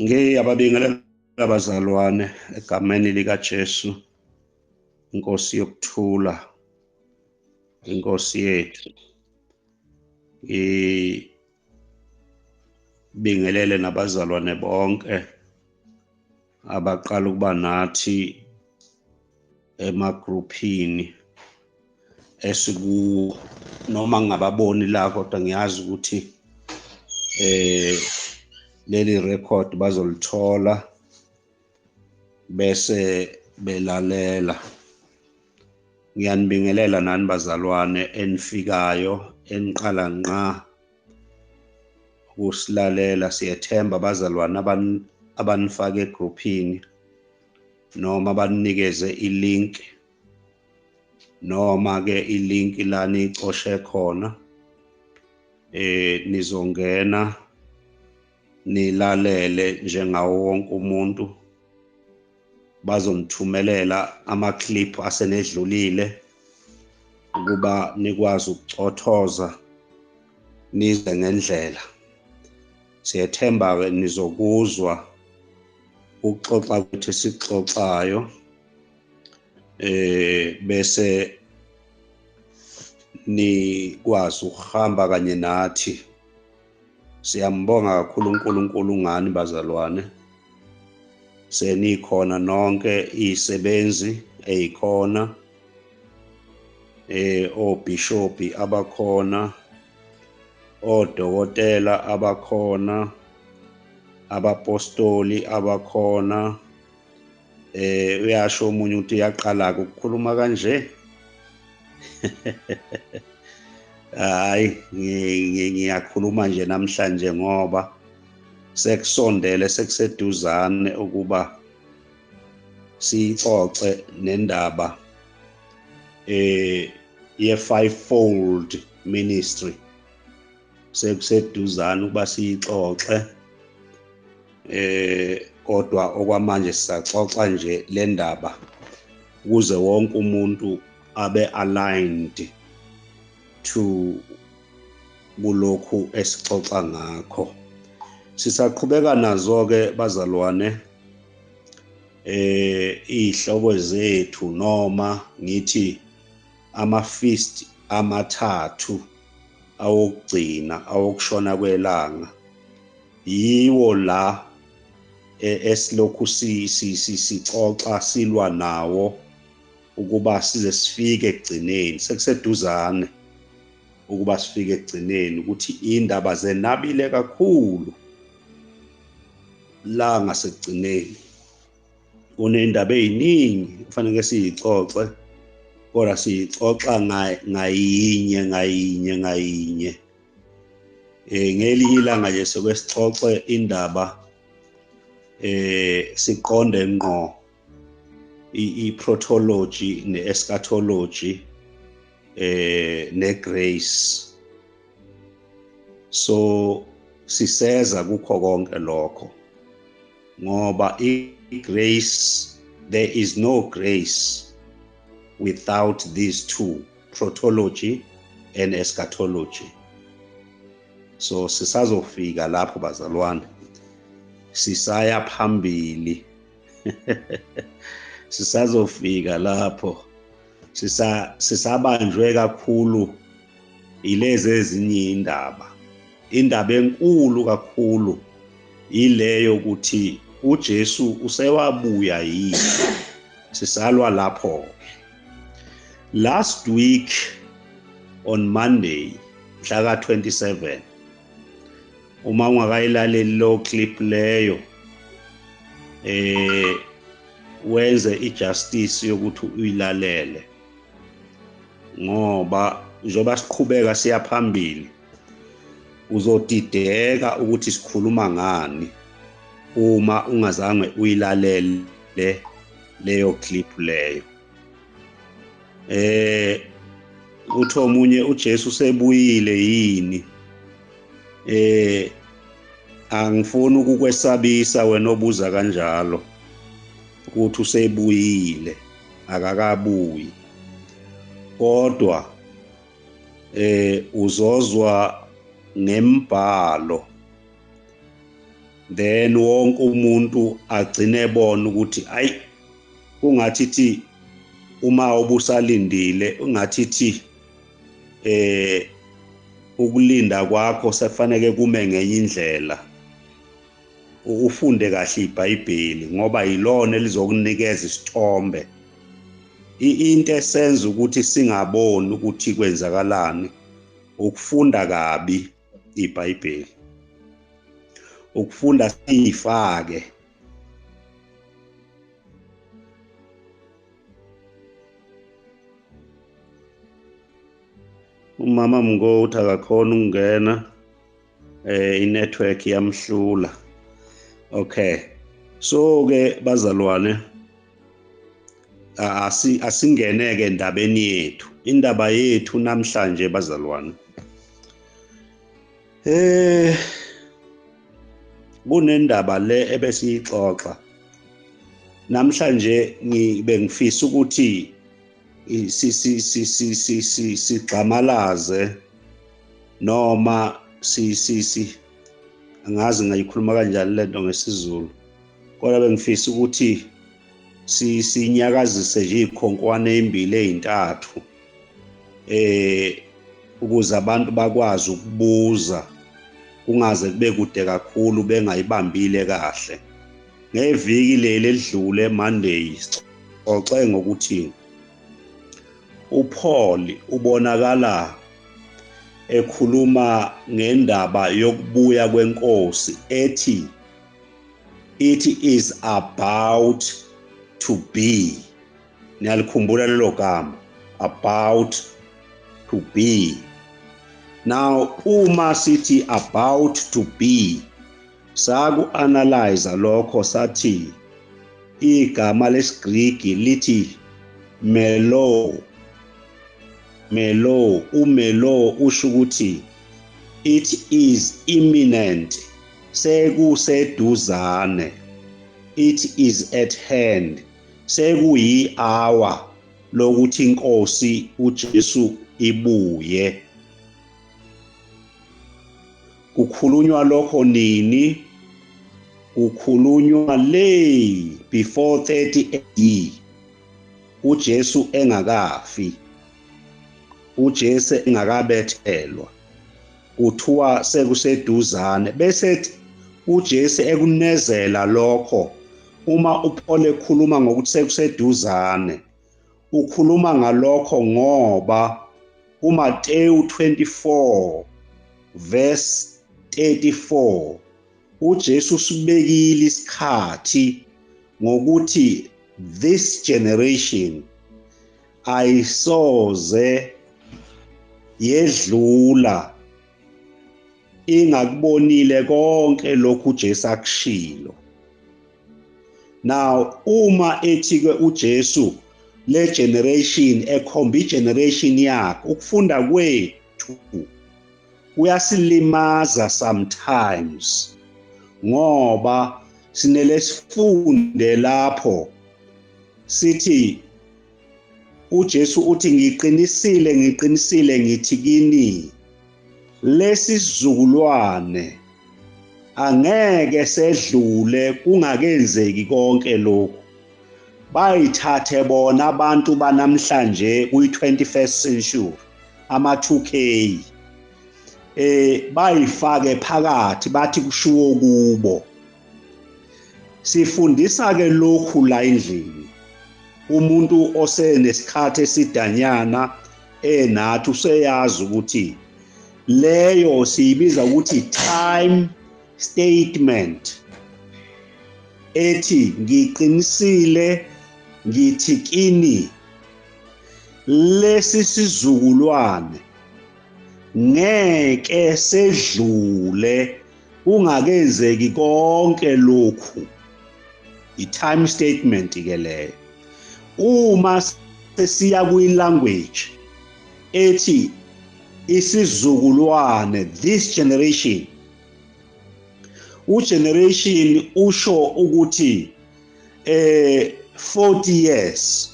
Ngiyababingelela abazalwane egameni likaJesu, inkosi yokuthula, inkosi yethu. Ngibingelele nabazalwane bonke abaqala ukuba nathi emagruphini esikuwo, noma ngingababoni la, kodwa ngiyazi ukuthi leli record bazolithola bese belalela. Ngiyanibingelela nani bazalwane enifikayo, eniqala ngqa ukusilalela. Siyethemba abazalwane abanifake egruphini noma abanikeze ilink, noma ke ilink la nicoshe khona, nizongena nilalele njengawo wonke umuntu. Bazonithumelela ama-clip asenedlulile ukuba nikwazi ukucothoza nize ngendlela. Siyethemba-ke nizokuzwa ukuxoxa kwethu esikuxoxayo, bese nikwazi ukuhamba kanye nathi. Siyambonga kakhulu uNkulunkulu ngani bazalwane, senikhona nonke izisebenzi ezikhona, obishophi abakhona, odokotela abakhona, abapostoli abakhona. Uyasho omunye ukuthi uyaqala ukukhuluma kanje. Hayi, ngiyakhuluma nje namhlanje ngoba sekusondele, sekuseduzane ukuba sixoxe nendaba ye fivefold ministry. Sekuseduzane ukuba siyixoxe, kodwa okwamanje sisaxoxa nje le ndaba ukuze wonke umuntu abe aligned to kulokhu esixoxa ngakho. Sisaqhubeka nazo ke bazalwane izihloko zethu, noma ngithi ama feast amathathu awokugcina awokushona kwelanga, yiwo la esilokhu sixoxa silwa nawo ukuba size sifike ekugcineni. Sekuseduzane ukuba sifike ekugcineni, ukuthi indaba zenabile kakhulu la ngasekugcineni. Kunendaba eziningi kufanele siyixoxe, kodwa siyixoxa ngayinye ngayinye ngayinye. Ngelinye ilanga nje soke sixoxe indaba siqonde ngqo i-protology ne-eschatology ne-grace. So siseza kukho konke lokho, ngoba i-grace, there is no grace without these two, protology and eschatology. So sisazofika lapho bazalwane, sisaya phambili. Sisazofika lapho, sisabanjwe kakhulu ilezi ezinye indaba. Indaba enkulu kakhulu ileyo ukuthi uJesu usewabuya yini. Sisalwa lapho. Last week on Monday mhla ka-27, uma ungakayilaleli lo clip leyo, wenze ijustice yokuthi uyilalele, ngoba njengoba siqhubeka siya phambili uzodideka ukuthi sikhuluma ngani uma ungazange uyilalele leyo clip leyo. Uthi omunye uJesu usebuyile yini? Angifuni ukukwesabisa wena obuza kanjalo ukuthi usebuyile, akakabuyi, kodwa uzozwa ngembhalo Then wonke umuntu agcine ebona ukuthi ayi, kungathi thi uma ubusalindile, ungathi thi ukulinda kwakho sefanele kume ngenye indlela. Ufunde kahle iBhayibheli ngoba yilona elizokunikeza isithombe. Into esenza ukuthi singaboni ukuthi kwenzakalani ukufunda kabi iBhayibheli, ukufunda siyifake. Umama Mngowuthi akakhona ukungena, inetwork iyamhlula. Okay, so ke bazalwane, asingeneke endabeni yethu. Indaba yethu namhlanje bazalwane, kunendaba le ebesiyixoxa namhlanje. Ngibe ngifisa ukuthi sigxamalaze noma si si si angazi ngayikhuluma kanjani lento ngesiZulu, kodwa bengifisa ukuthi sinyakazise nje ikhonkwane ezimbili ezintathu ukuze abantu bakwazi ukubuza, kungaze kube kude kakhulu bengayibambile kahle. Ngeviki leli elidlule Monday sixoxe ngokuthi uPaul ubonakala ekhuluma ngendaba yokubuya kwenkosi ethi it is about to be. Niyalikhumbula lelo gama, about to be. Now uma sithi about to be, saku-analyze lokho, sathi igama lesiGriki lithi melo. Melo, umelo usho ukuthi it is imminent, sekuseduzane, it is at hand, sekuyi-hour lokuthi inkosi uJesu ibuye. Kukhulunywa lokho nini? Kukhulunywa le before 30 AD, uJesu engakafi, uJesu engakabethelwa, kuthiwa sekuseduzane. Bese uJesu ekunezela lokho. Uma uPaul ekhuluma ngokuthi sekuseduzane, ukhuluma ngalokho ngoba kuMateyu 24 verse 34 uJesu usibekile isikhathi ngokuthi this generation ayisoze yedlula ingakubonile konke lokhu uJesu akushilo. Now uma ethi ke uJesu le generation ekhomba igeneration yakhe, ukufunda kwethu kuyasilimaza sometimes ngoba sinelesifunde lapho sithi uJesu uthi ngiqinisile ngiqinisile ngithi kini, lesi sizukulwane angeke sedlule kungakenzeki konke lokhu. Bayithathe bona abantu banamhlanje kwi-21st century, ama-2K, bayifake phakathi bathi kushiwo kubo. Sifundisa ke lokhu la endlini, umuntu osenesikhathi esidanyana enathi useyazi ukuthi leyo siyibiza ukuthi time statement ethi ngiqinisile ngithi kini, lesi sizukulwane ngeke sedlule kungakenzeki konke lokhu. I-time statement ke leyo. Uma sesiya kwi-language ethi isizukulwane, this generation, ugeneration usho ukuthi 40 years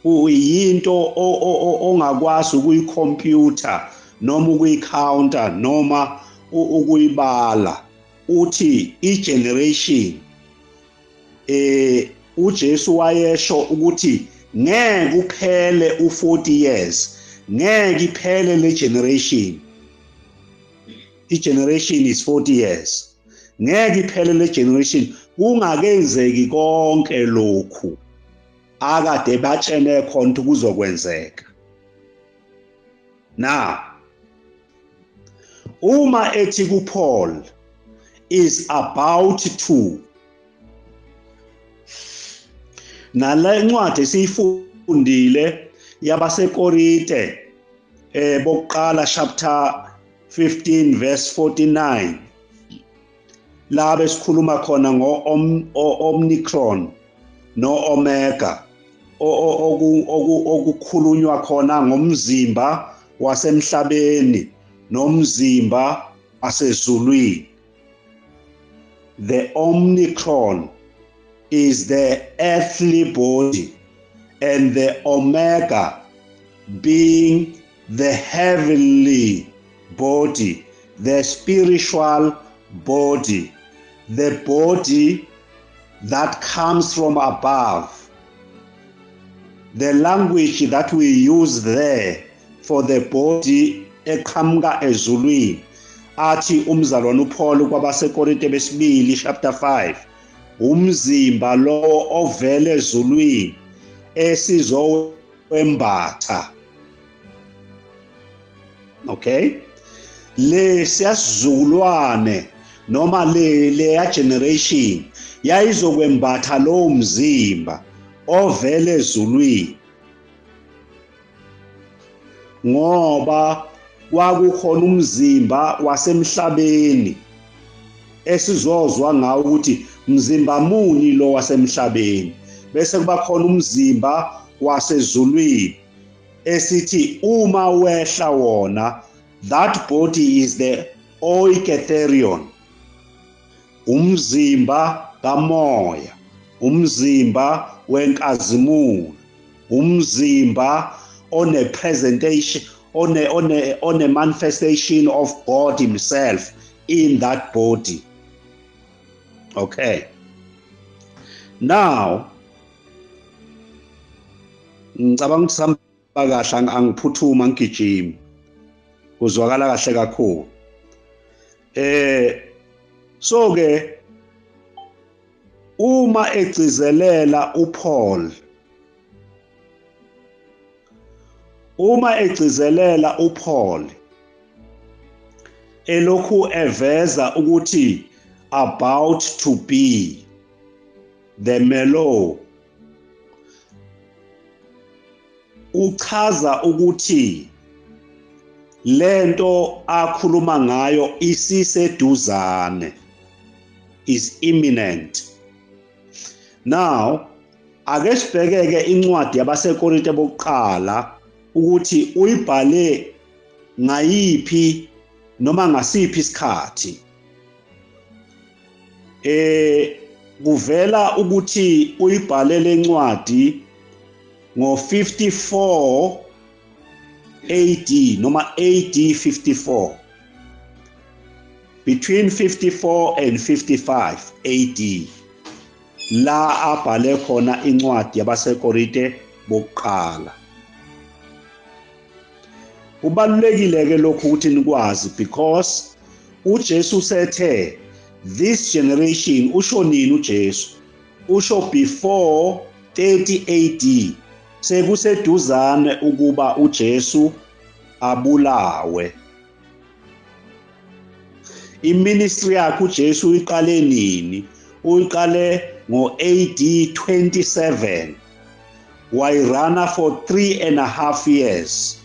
uyinto ongakwazi ukuyicomputer noma ukuyicounter noma ukuyibala. Uthi igeneration, uJesu wayesho ukuthi ngeke uphele u40 years, ngeke iphele le generation. I-generation is 40 years. Ngeke iphele le generation kungakenzeki konke lokhu akade batshene khona ukuthi kuzokwenzeka. Now uma ethi kuPaul is about to, nale ncwadi esiyifundile yabaseKorinte bokuqala chapter 15 verse 49, la besikhuluma khona ngo-Omicron no-Omega, okukhulunywa khona ngomzimba wasemhlabeni nomzimba asezulwini. The Omicron is the earthly body and the Omega being the heavenly body, the spiritual body, the body that comes from above. The language that we use there for the body eqhamuka ezulwini, athi umzalwane uPaul kwabaseKorinte besibili chapter 5, umzimba lo ovele ezulwini esizowembatha. Okay, le siyasizukulwane noma le leya generation yayizokwembatha lowo mzimba ovele ezulwini, ngoba kwakukhona umzimba wasemhlabeni esizozwa ngawo ukuthi mzimba muni lo wasemhlabeni, bese kuba khona umzimba wasezulwini esithi uma wehla wona, that body is the oiketherion, umzimba kamoya, umzimba wenkazimulo, umzimba one presentation, one manifestation of God himself in that body. Okay, now ngicabanga ukuthi sihamba kahle, angiphuthuma ngigijima, kuzwakala kahle kakhulu. So ke uma egcizelela uPaul, uma egcizelela uPaul elokhu eveza ukuthi about to be the mellow, uchaza ukuthi lento akhuluma ngayo isiseduzane, is imminent. Now ake sibhekeke incwadi yabaseKorinte bokuqala ukuthi uyibhale ngayiphi noma ngasiphi isikhathi. Kuvela ukuthi uyibhale lencwadi ngo-54 AD noma AD 54, between 54 and 55 AD, la abhale khona incwadi yabaseKorinte bokuqala. Kubalulekile ke lokhu ukuthi nikwazi, because uJesu sethe this generation, usho nini uJesu? Usho before 30 AD, sekuseduzane ukuba uJesu abulawe. Iministry yakhe uJesu uyiqale nini? Uyiqale ngo-AD 27, wayirana for 3.5 years.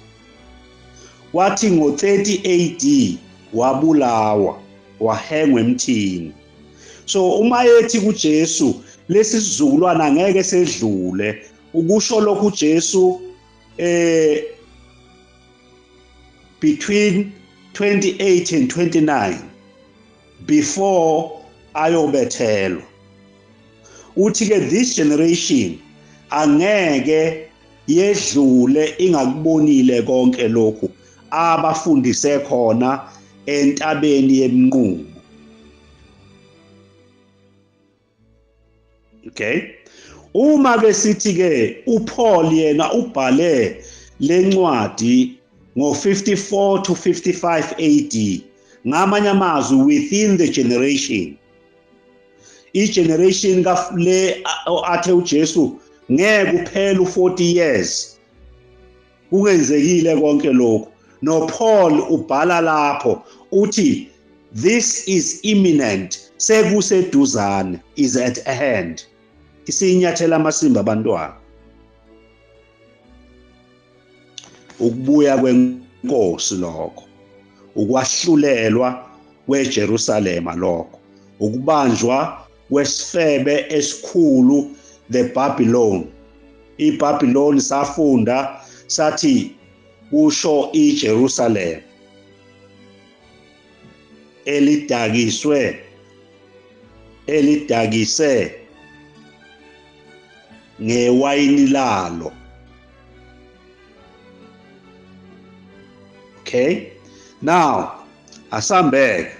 Wathi ngo-30 AD wabulawa, wahengwa emthini. So uma ethi kuJesu lesi sizukulwana angeke sedlule, ukusho lokhu uJesu between 28 and 29 before ayobethelwa. Uthi ke this generation angeke yedlule ingakubonile konke lokhu abafundise khona entabeni yeMnqumo. Okay, uma ke sithi ke uPaul yena ubhale lencwadi ngo-54 to 55 AD, ngamanye amazwi within the generation, i-generation le athe uJesu ngeke kuphela u40 years kungenzekile konke lokhu. NoPaul ubhala lapho uthi this is imminent, sekuseduzane, is at hand, isinyathela amasimba abantwana. Ukubuya kwenkosi lokho, ukwahlulelwa kweJerusalema lokho, ukubanjwa kwesifebe esikhulu the Babylon. IBabylon safunda sathi kusho iJerusalem elidakiswe, elidakise ngewayini lalo. Okay, now asambeke.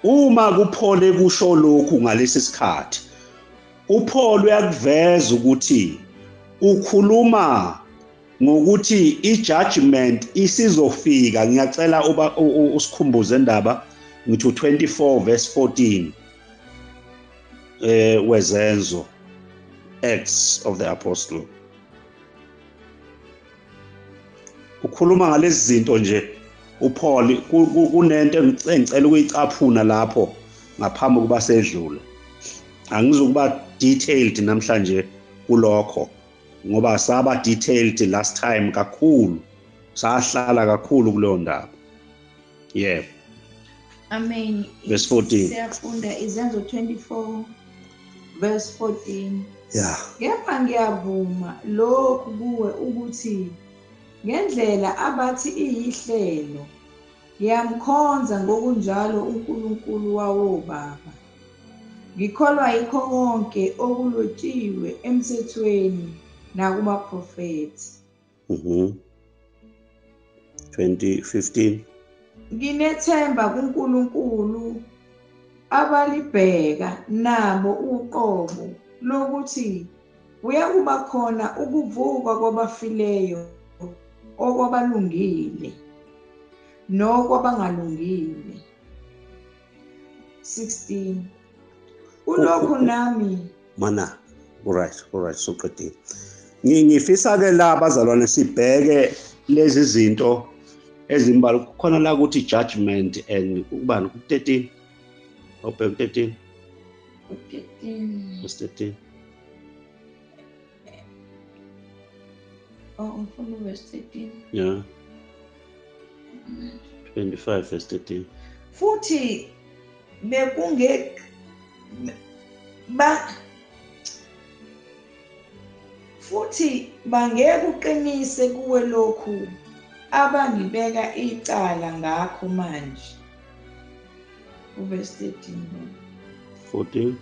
Uma kuphole kusho lokhu ngalesi sikhathi, uPaul uyakuveza ukuthi ukhuluma ngokuthi i-judgment isizofika. Ngiyacela uba usikhumbuze indaba, ngithi u24 verse 14 wezenzo, Acts of the Apostle. Ukhuluma ngalezi zinto nje uPaul, kunento engicela ukuyicaphuna lapho ngaphambi kuba sedlule. Angizukuba detailed namhlanje kulokho ngoba saba detailed last time kakhulu, sahlala kakhulu kuleyo ndaba. Yebo. Amen. Verse 14. Siyafunda Izenzo 24 verse 14. Yeah. Kepha ngiyavuma lokhu kuwe ukuthi ngendlela abathi iyihlelo ngiyamkhonza ngokunjalo uNkulunkulu wawobaba. Ngikholwa yikho konke okulotshiwe emthethweni nakubaprofethi. 2015. Nginethemba kuNkulunkulu abalibheka nabo uqobo lokuthi kuyakuba khona ukuvuka kwabafileyo okwabalungile nokwabangalungile. 16. Kulokhu nami mana, alright, alright, soqedile. Ngifisa ke la bazalwane sibheke lezi zinto ezimbalwa khona la ukuthi judgment and ubani ku 13, awubheke 13, 13, verse 13. Oh, ngifuna verse 13. Yeah, 25 verse 13. Futhi bekunge ba futhi bangeke uqinise kuwe lokhu abangibeka icala ngakho manje. Verse 13. 14.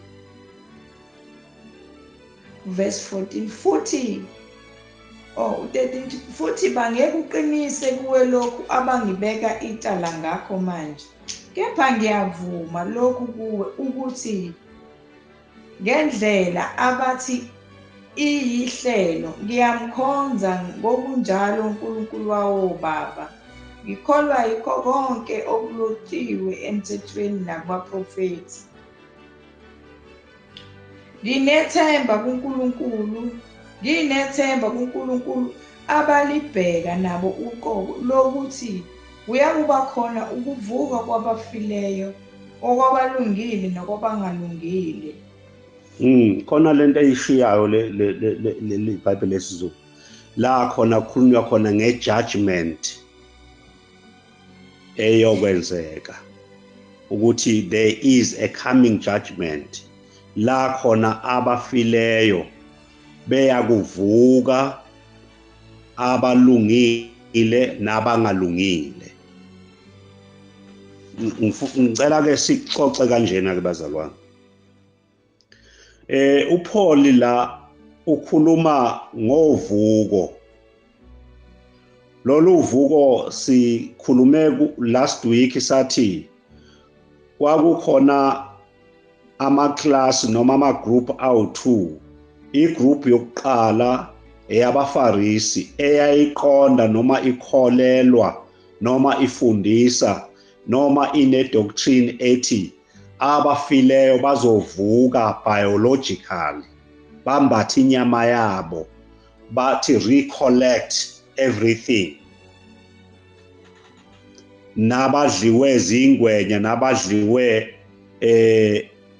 Verse 14. Futhi oh 13, futhi bangeke uqinise kuwe lokhu abangibeka icala ngakho manje, kepha ngiyavuma lokhu kuwe ukuthi ngendlela abathi iyihlelo ngiyamkhonza ngokunjalo uNkulunkulu wawo baba. Ngikholwa yikho konke okulotshiwe emthethweni nakubaprofethi. Nginethemba kuNkulunkulu, nginethemba kuNkulunkulu abalibheka nabo uqobo lokuthi kuyakuba khona ukuvuka kwabafileyo okwabalungile nokwabangalungile. Khona lento eyishiyayo le le iBhayibheli lesiZulu la khona kukhulunywa khona ngejudgment eyokwenzeka, ukuthi there is a coming judgment la khona abafileyo beyakuvuka, abalungile nabangalungile. Ngicela ke sixoxe kanjena ke bazalwane. uPaul la ukhuluma ngovuko. Lolu vuko sikhulume last week, sathi kwakukhona ama-class noma ama-group awu-2. I-group yokuqala eyabaFarisi, eyayiqonda noma ikholelwa noma ifundisa noma ine-doctrine ethi abafileyo bazovuka biologically, bambathe inyama yabo, bathi recollect everything, nabadliwe zingwenya, nabadliwe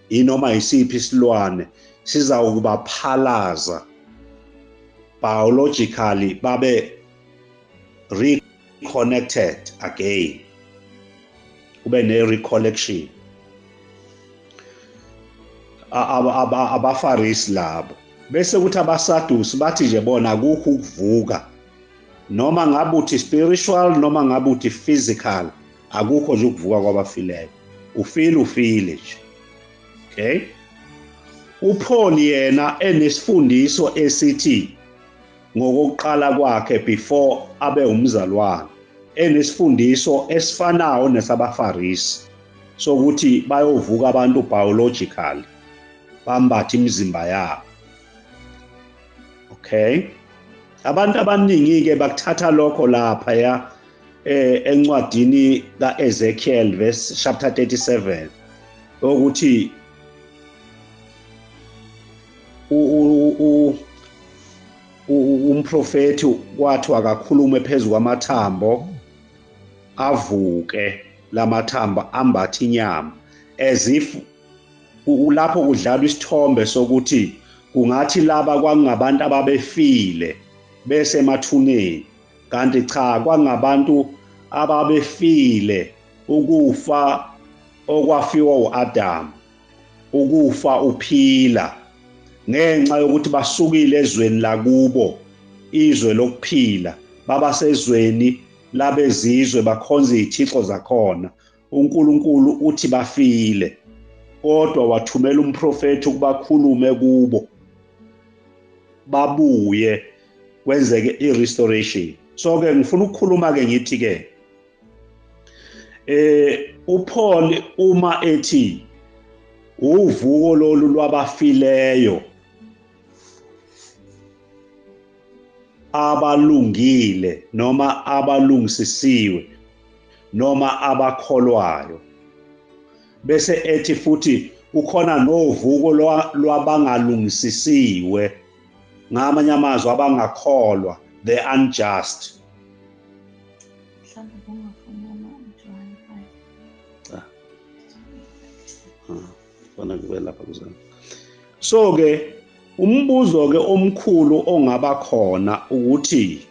inoma isiphi isilwane sizawukubaphalaza biologically, babe reconnected again, kube ne-recollection. AbaFarisi labo. Bese kuthi abaSadusi bathi nje bona akukho ukuvuka, noma ngabe uthi spiritual noma ngabe uthi physical, akukho nje ukuvuka kwabafileyo, ufile ufile nje. Okay, uPaul yena enesifundiso esithi ngokuqala kwakhe before abe umzalwane, enesifundiso esifanayo nesabaFarisi sokuthi bayovuka abantu biologically, bambathe imizimba yabo. Okay, abantu abaningi ke bakuthatha lokho lapha ya encwadini kaEzekiel verse chapter 37, ukuthi umprofethi kwathi akakhulume phezulu kwamathambo, avuke lamathambo ambathe inyama, as if lapho kudlalwa isithombe sokuthi kungathi laba kwangabantu ababefile bese emathuneni, kanti cha, kwangabantu ababefile ukufa okwafiwa uAdam, ukufa uphila, ngenxa yokuthi basukile ezweni lakubo, izwe lokuphila, babasezweni labezizwe, bakhonza izithixo zakhona. uNkulunkulu uthi bafile, kodwa wathumela umprofethi ukuba khulume kubo, babuye kwenzeke i-restoration. So ke ngifuna ukukhuluma ke ngithi ke uPaul uma ethi uvuko lolu lwabafileyo abalungile noma abalungisisiwe noma abakholwayo, bese ethi futhi kukhona novuko lwabangalungisisiwe, ngamanye amazwi abangakholwa, the unjust. Mhlawumbe bungafuna uJohn 5. Fana kube lapha kuzana. So ke umbuzo ke omkhulu ongaba khona ukuthi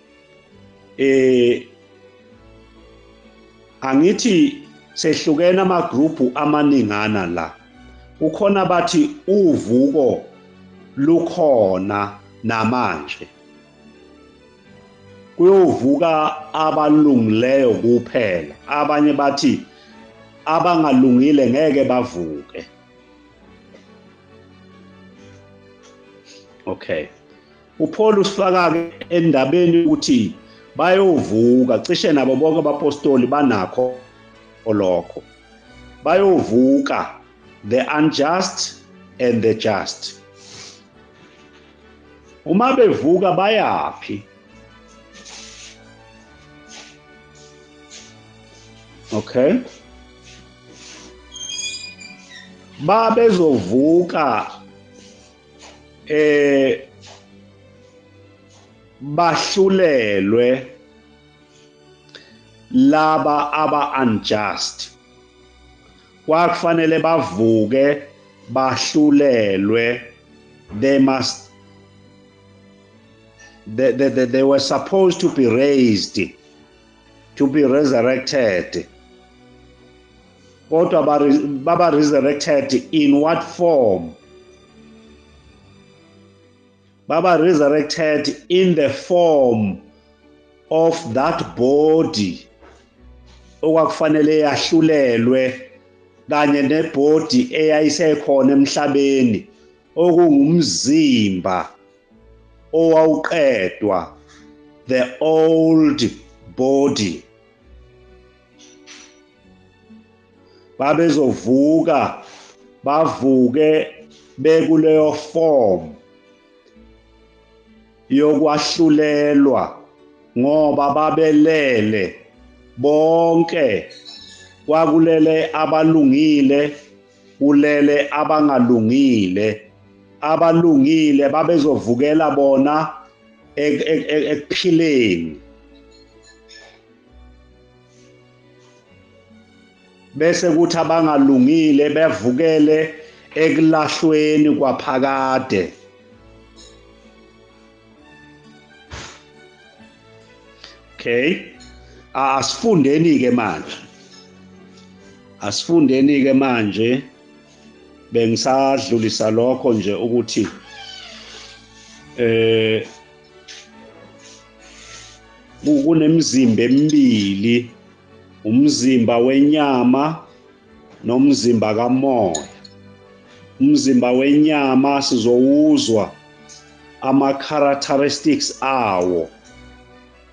angithi sehlukene amagroup amaningana la. Kukhona bathi uvuko lukhona namanje, kuyovuka abalungileyo kuphela, abanye bathi abangalungile ngeke bavuke. Okay, uPaul usifaka ke endabeni ukuthi bayovuka, cishe nabo bonke abapostoli banakho lokho, bayovuka, the unjust and the just. Uma bevuka bayaphi? Okay, babezovuka bahlulelwe laba aba unjust, kwakufanele bavuke bahlulelwe. They must they were supposed to be raised, to be resurrected. Kodwa baba resurrected in what form? Baba resurrected in the form of that body okwakufanele yahlulelwe kanye nebody eyayisekhona emhlabeni, okungumzimba owawuqedwa, the old body. Babezovuka Bavuke bekuleyo form yokwahlulelwa ngoba babelele bonke, kwakulele abalungile, kulele abangalungile. Abalungile babezovukela bona ekuphileni, bese kuthi abangalungile bevukele ekulahlweni kwaphakade. Okay, asifundeni ke manje, asifundeni ke manje. Bengisadlulisa lokho nje ukuthi kunemizimba emibili, umzimba wenyama nomzimba kamoya. Umzimba wenyama sizowuzwa ama characteristics awo,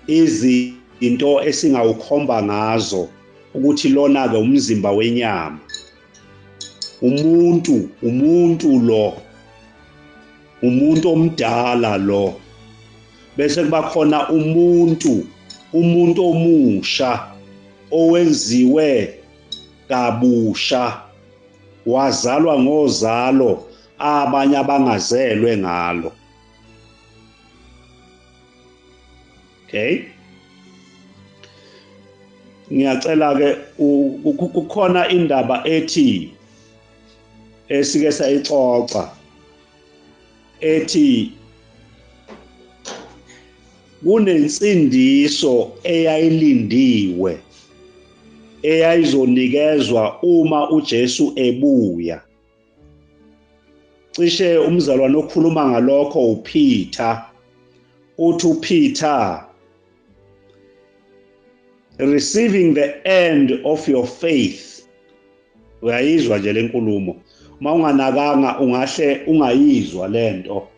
izinto esingawukhomba ngazo ukuthi lona ke umzimba wenyama. Umuntu lo, umuntu omdala lo. Bese kuba khona umuntu omusha owenziwe kabusha, wazalwa ngozalo abanye abangazelwe ngalo. Okay, ngiyacela ke, kukhona indaba ethi esike sayixoxa ethi kunensindiso eyayilindiwe eyayizonikezwa uma uJesu ebuya. Cishe umzalwane okhuluma ngalokho uPeter, uthi uPeter, receiving the end of your faith. Uyayizwa nje lenkulumo, uma unganakanga ungahle ungayizwa lento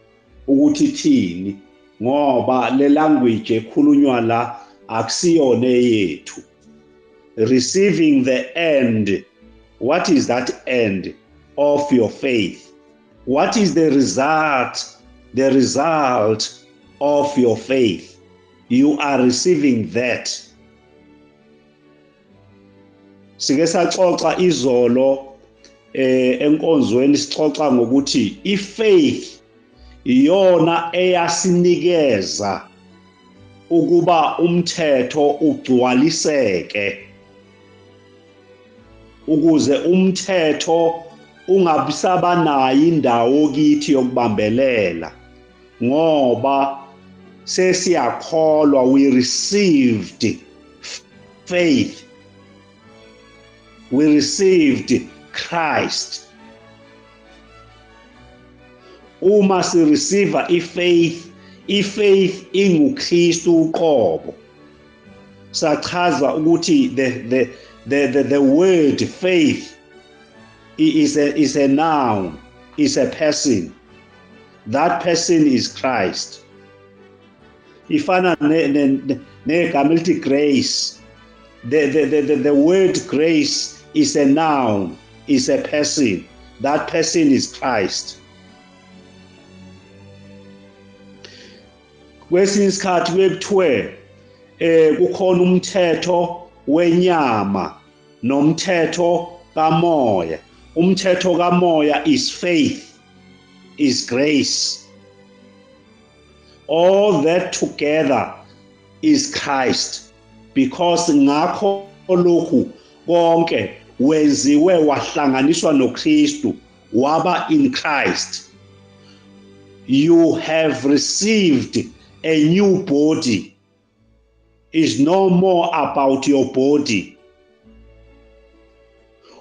ukuthi ithini, ngoba le language ekhulunywa la akusiyona eyethu. Receiving the end. What is that end of your faith? What is the result? The result of your faith. You are receiving that. Sike saxoxa izolo enkonzweni, sixoxa ngokuthi ifaith iyona eyasinikeza ukuba umthetho ugcwaliseke, ukuze umthetho ungabisabanayo indawo kithi yokubambelela, ngoba sesiyakholwa. We received faith, we received Christ. Uma si receive ifaith, ifaith inguKristu uqobo. Sachaza ukuthi the word faith is a noun, is a person. That person is Christ. Ifana negama elithi grace. The word grace is a noun, is a person. That person is Christ. Kwesinye isikhathi kuye kuthiwe kukhona umthetho wenyama nomthetho kamoya. Umthetho kamoya is faith, is grace. All that together is Christ, because ngakho lokhu konke wenziwe wahlanganiswa noKristu, waba in Christ. You have received a new body. Is no more about your body.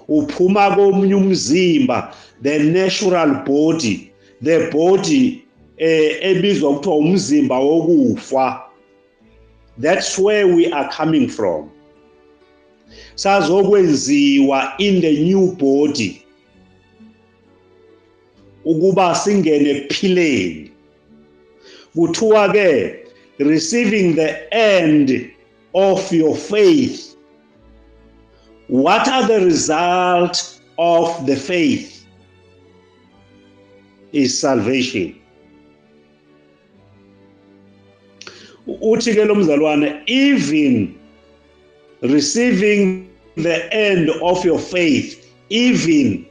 Uphuma komunye umzimba, the natural body, the body ebizwa kuthiwa umzimba wokufa. That's where we are coming from. Sazokwenziwa in the new body ukuba singene ekuphileni. Kuthiwa ke receiving the end of your faith. What are the results of the faith? is salvation. Uthi ke lo mzalwane, even receiving the end of your faith, even,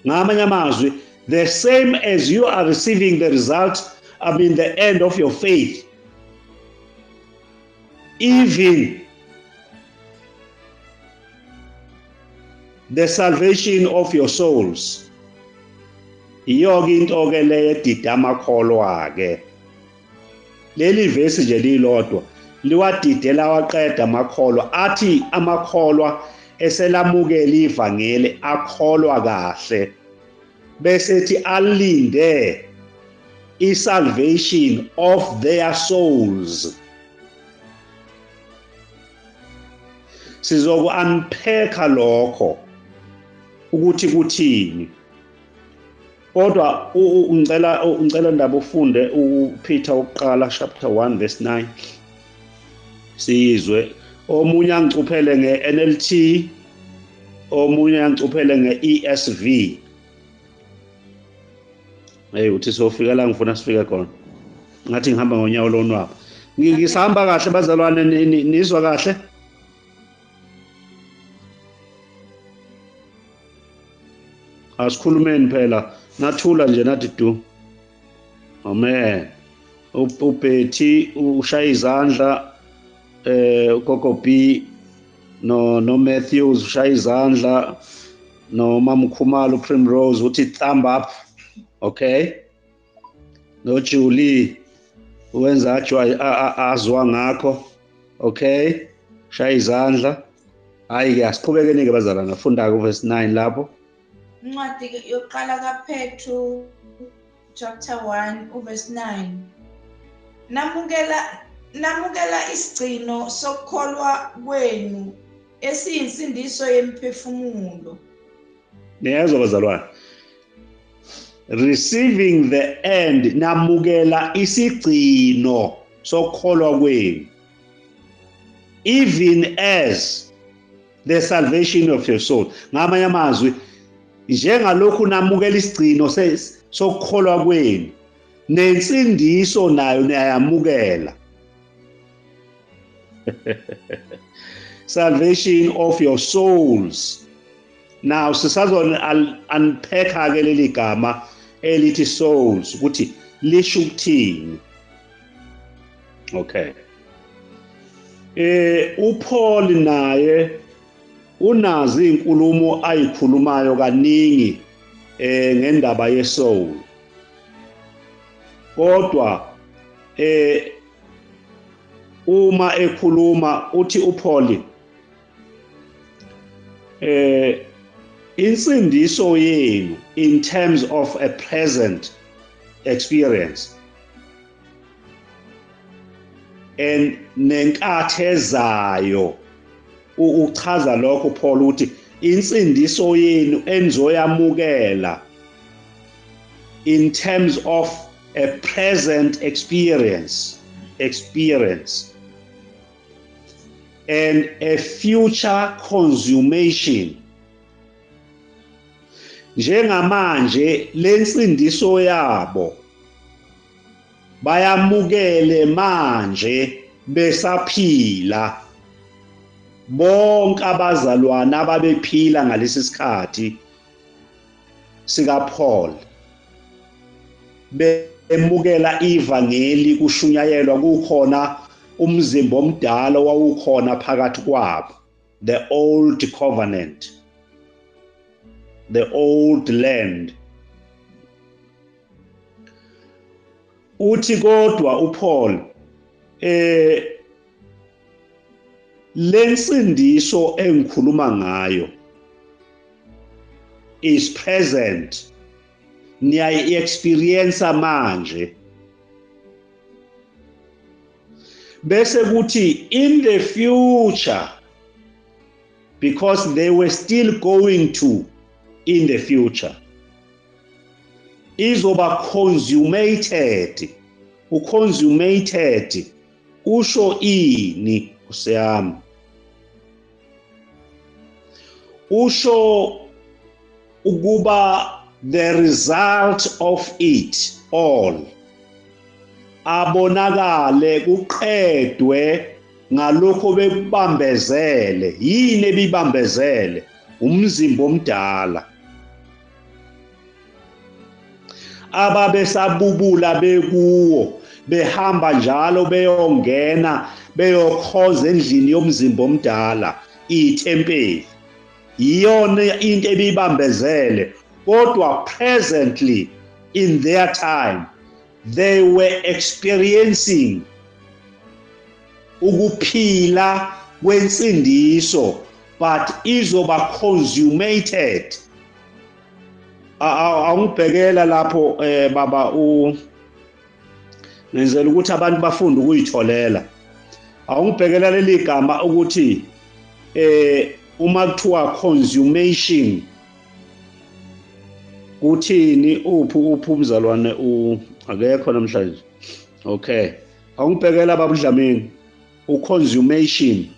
ngamanye amazwi, the same as you are receiving the result, I mean the end of your faith, even the salvation of your souls. Iyoke into ke le edida amakholwa ke. Leli vesi nje lilodwa liwadidela waqeda amakholwa, athi amakholwa eselamukela ivangeli akholwa kahle, bese ethi alinde i-salvation of their souls. Sizoku-unpacka lokho ukuthi kuthini, kodwa ngicela ndaba ufunde uPeter wokuqala chapter 1 verse 9 siyizwe. Omunye angicuphele nge-NLT, omunye angicuphele nge-ESV. Hey, uthi sofika la ngifuna sifike khona. Ngathi ngihamba ngonyawo lonwabo. Ngisahamba kahle bazalwane, nizwa kahle? Asikhulumeni phela, nathula nje nathi du. Amen. UBetty ushaya izandla, uGogo B no Matthews ushaya izandla, no Mamkhumalo Primrose uthi thumb up. Okay, no Julie wenza azwa ngakho. Okay, shaya izandla. Hayi ke asiqhubekeni ke bazalwana, funda ku verse 9 lapho. Incwadi yokuqala kaPetru chapter 1 uverse 9. Namukela isigcino sokukholwa kwenu esiyinsindiso yemphefumulo. Niyezwa bazalwane, receiving the end, namukela isigcino sokukholwa kwenu, even as the salvation of your soul. Ngamanye amazwi, njengalokhu namukela isigcino sokukholwa kwenu, nensindiso nayo niyayamukela. Salvation of your souls. Now sisazo unpack ke leli gama elithi souls ukuthi lisho ukuthini. Okay, uPaul naye unazi inkulumo ayikhulumayo kaningi ngendaba yesoul, kodwa uma ekhuluma uthi uPaul insindiso yenu in terms of a present experience and nenkathi ezayo. Uchaza lokho Paul ukuthi insindiso yenu enizoyamukela in terms of a present experience and a future consummation. Njengamanje lensindiso yabo bayamukele manje besaphila, bonke abazalwana ababephila ngalesi sikhathi sika Paul bemukela ivangeli kushunyayelwa, kukhona umzimba omdala wawukhona phakathi kwabo, the old covenant, the old land. Uthi kodwa uPaul lensindiso engikhuluma ngayo is present, niyayi experience manje, bese kuthi in the future, because they were still going to in the future, izoba consummated. Uconsummated usho ini kuseyami? Usho ukuba The result of it all abonakale kuqedwe ngalokho bekubambezele. Yini ebibambezele? Umzimba omdala. Ababesabubula bekuwo behamba njalo beyongena beyokhonza endlini yomzimba omdala, ithempeli. Iyona into ebibambezele, kodwa presently in their time they were experiencing ukuphila kwensindiso, but izoba consummated. Awungibhekela lapho baba, u ngenzela ukuthi abantu bafunde ukuyitholela. Awungibhekela leli gama ukuthi uma kuthiwa consummation kuthini? Uphi umzalwane u akekho namhlanje? Okay, awungibhekela baba uDlamini, uconsummation,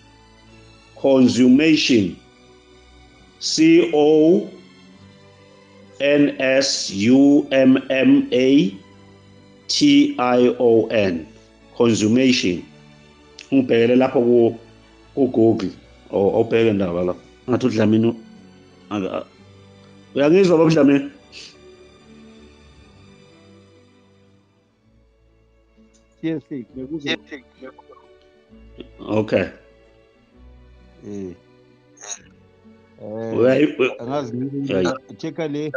consummation, C O N S U M M A T I O N, consummation. Ungibhekele lapho ku Google or obheke ndaba lapho. Ngathi uDlamini, uyangizwa baba uDlamini? Yes, ngiyakuzwa. Okay. Angazi, check-a le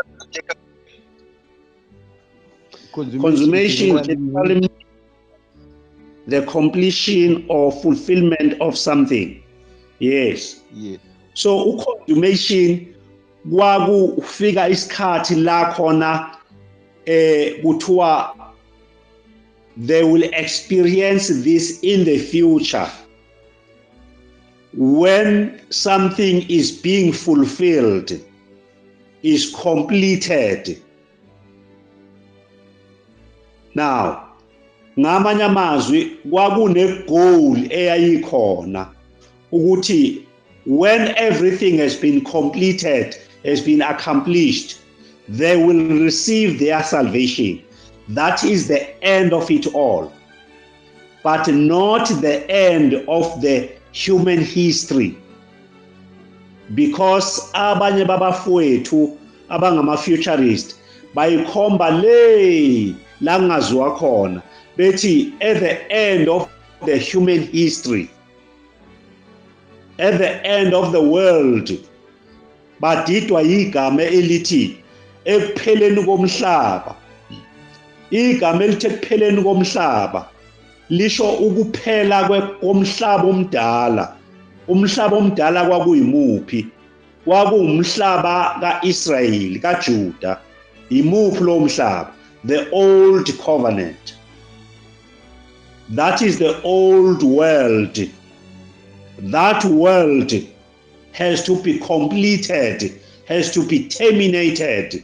consummation, the completion or fulfillment of something. Yes. Yeah. So uconsummation kwakufika isikhathi la khona kuthiwa they will experience this in the future when something is being fulfilled, is completed. Now, ngamanye amazwi kwakune goal eyayikhona ukuthi when everything has been completed, has been accomplished, they will receive their salvation. That is the end of it all, but not the end of the human history. Because abanye babafowethu abangama-futurist bayikhomba le la kungaziwa khona, bethi at the end of the human history, at the end of the world, badidwa igama elithi ekupheleni komhlaba. Igama elithi ekupheleni komhlaba lisho ukuphela komhlaba omdala. Umhlaba omdala kwakuyimuphi? Kwakuwumhlaba kaIsrayeli, kaJuda. Imuphi lo mhlaba? The old covenant. That is the old world. That world has to be completed, has to be terminated.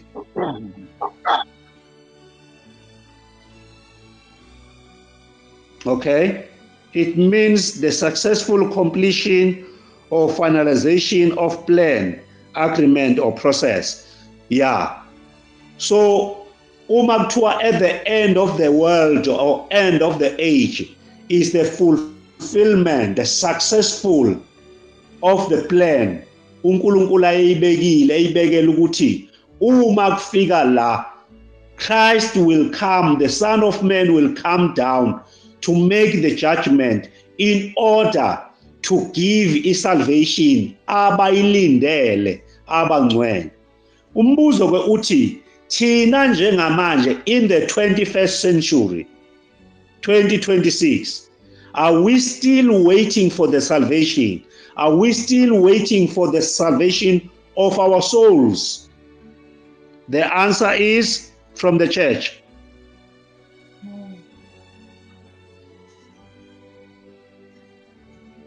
Okay? It means the successful completion or finalization of plan, agreement, or process. Yeah. So, uma kuthiwa at the end of the world or end of the age is the fulfillment, the successful of the plan uNkulunkulu ayibekile, ayibekela ukuthi uma kufika la, Christ will come, the Son of Man will come down to make the judgment in order to give salvation abayilindele abangcwele. Umbuzo ke uthi thina njengamanje in the 21st century, 2026, are we still waiting for the salvation? Are we still waiting for the salvation of our souls? The answer is from the church.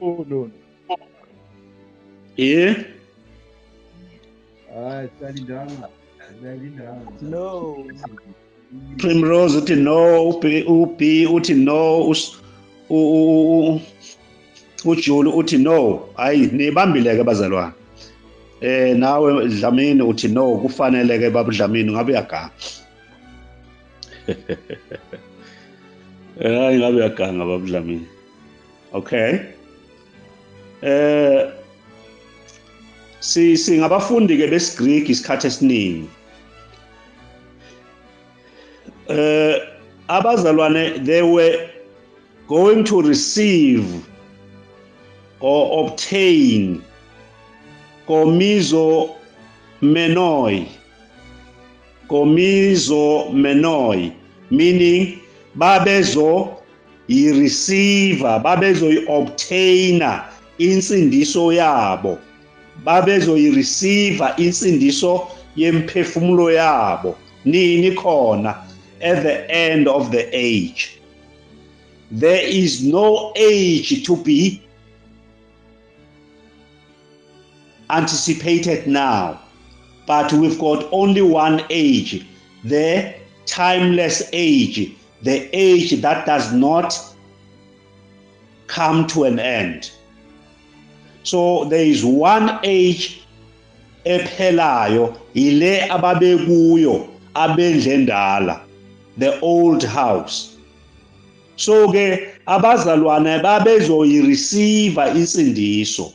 Oh, no. Yeah. No. Primrose uthi no, uB uthi no, uJulu uthi no. Hayi, nibambile ke bazalwane. Nawe Dlamini uthi no, kufanele ke baba Dlamini, ngabe uyaganga. Hayi, ngabe uyaganga baba Dlamini. Okay. Si singabafundi ke besiGreek isikhathi esiningi. Abazalwane, they were going to receive or obtain komizo menoi, komizo menoi, meaning babezo yi-receiver, babezoyi-obtainer insindiso yabo, babezoyi-receiver insindiso yemphefumulo yabo nini khona? At the end of the age. There is no age to be anticipated now, but we've got only one age, the timeless age, the age that does not come to an end. So there is one age ephelayo, ile ababekuyo abendle endala, the old house. So ke abazalwane babezoyireceive insindiso.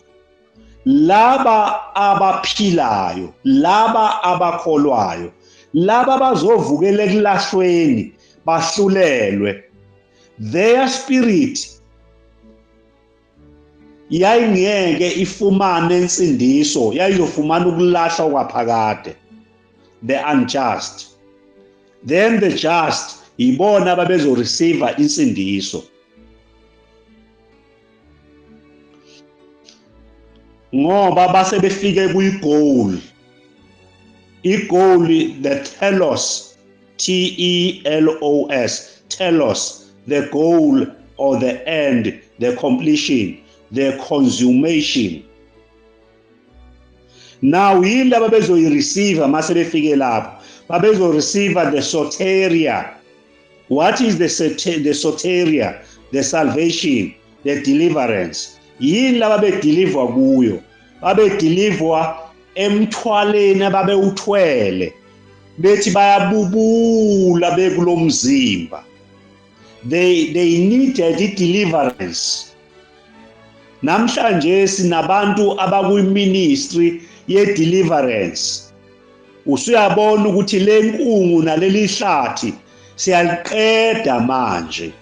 Laba abaphilayo, laba abakholwayo, laba bazovukela ekulahlweni bahlulelwe, their spirit yayingeke ifumane insindiso, yayizofumana ukulahla okwaphakade, the unjust. Then the just yibona ababezoreceive insindiso, ngoba base befike kuyi-goal, i-goal, the telos, T E L O S, telos, the goal or the end, the completion, the consummation. Now yini laba bezoyireceive mase befike lapho? Babezoreceive the soteria. What is the soteria? The salvation, the deliverance. Yini laba bedeliver kuyo? Babedeliver emthwaleni ababewuthwele, bethi bayabubula bekulomzimba. They needed deliverance. Namhlanje sinabantu abakwi-ministry ye-deliverance. Usuyabona ukuthi le nkungu naleli hlathi siyaliqeda manje.